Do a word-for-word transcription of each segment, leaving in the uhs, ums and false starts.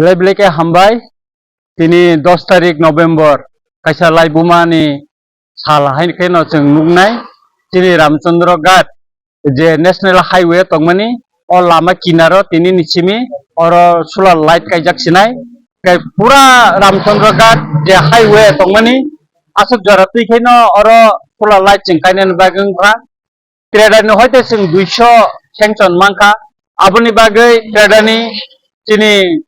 Belai belai khe hambai. Tini dos tarik November, kaisa laibuma ni sal hai khe no chwng nuknai. Tini Ramchandra Ghat je National Highway tongmani, o lama kinaro tini ni simi oro solar light kaijak sinai. Kai pura Ramchandra Ghat je highway tongmani, aswk jora twi khe no oro solar light chwng kainani bagwi wngkha. Trader ni hoite chwng duiso sanction mankha. Aboni bagwi trader ni chini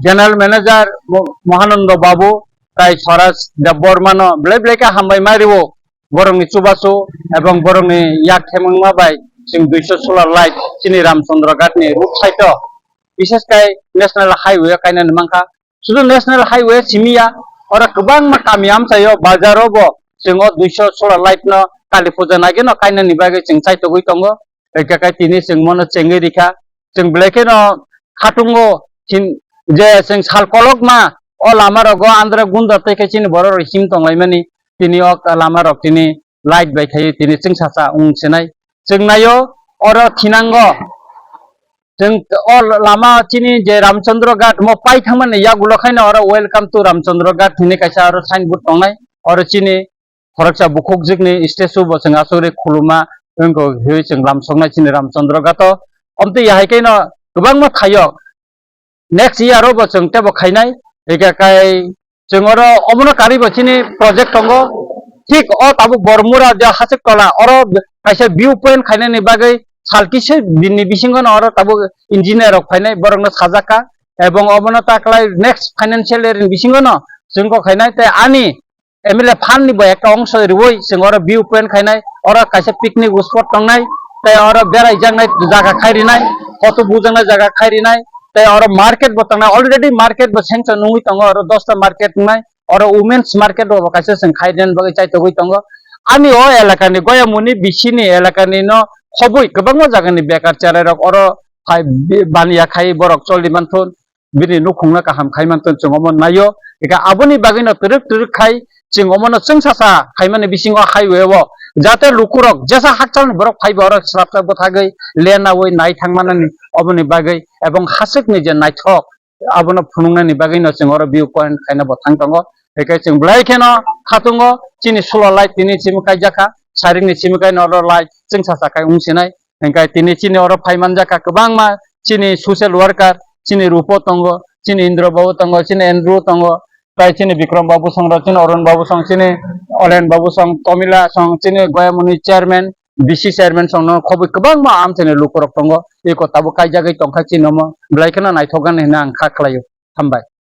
General Manager Mo-, Mohanando Babu tai Swaraj Debbarma no belai belai khe hambai ma rio. Borokni chubachu ebong borokni yak khemangma bai chwng duiso solar light chini Ramchandra Ghat ni road side o, bishes kai National Highway o kainani mankha. Sudu National Highway simi ya, oro kwbangma kami amchaio, bazaro bo chwng o duiso solar light no Kali puja nai kheno kainani bagwi chwng chaitogwi tongo. Hwnkhe kai tini chwng mono chengwi rikha. Chwng belai kheno khatungo thin-, je chwng sal kolokma o lama rogo andra gunda tei khe chini borok rok him tonglaimani, tini o lama rok tini light bai khai tini chwngsacha wng sinai. Chwng naio oro thinango. Chwng o lama chini je Ramchandra Ghat mo pai thangmani yagulo khaino oro "Welcome to Ramchandra Ghat" hinwi kaisa oro signboard tongnai. Oro chini khoroksa bukhukjwkni statue bo chwng asugri khuluma wngkha hinwi chwng lamsoknai chini Ramchandra Ghat o. Omtwi yahai khe no kwbangma thaio next year o bo chwng tebo khainai. Hwnkhe kai chwng oro omono karwi bo chini project tongo. Thik o tabuk Bormura je Hasik Tola oro kaisa view point khainani bagwi sal kisa dinni bisingo no oro tabuk engineer rok phainai, borokno sajakha. Ebong omono taklai next financial year ni bisingo no chwng kok khainai. Tei ani M L A fund ni bo ekta ongso riwi chwng oro view point khainai, oro kaisa picnic spot tongnai, tei oro berai jaknai jaga khai rinai, photo bujaknai jaga khai rinai, tei oro market bo tongnai, already market bo sanction wngwi tongo, oro dosta market wngnai, oro women's market bo kaisa chwng khai rinani bagwi chaitogwi tongo. Ani o elakani Goyamuni bisini elakani no khobwi kwbangma jagani bekar cherai rok oro hai baniya khai borok choli manthun. Bini nukhungno kaham khai mantun chwng omo naio. Eka aboni bagwino twrwk twrwk khai chwng omono chwngsacha khaimani bisingo highway o, jate lukurok jesa hakchalni borok phaibo oro srapsa bwthagwi lenaui nai thangmanani oboni bagwi, ebong haswkni je naithok abono phunuknani bagwino chwng oro view point khaina bo thang tongo. Eke chwng belai kheno khatungo chini solar light tini simi kaijakha, saringni simi kaino oro light chwngsacha khai wng sinai. Hingkai tini chini oro phai manjakha kwbangma chini social worker, chini Rupo tongo, chini Indra Babu tongo, chini Andrew tongo, tai chini Bikram Babu song rok, chini Arun Babu song, chini Olen Babu song, Tomila song, chini Goyamuni chairman, B C chairman song no khobwi kwbangma amchaini lukurok tongo. Eko tabuk kaijagwi tongkha chini omo belai kheno naithok gani hinwi ang kha khlaio. Hambai.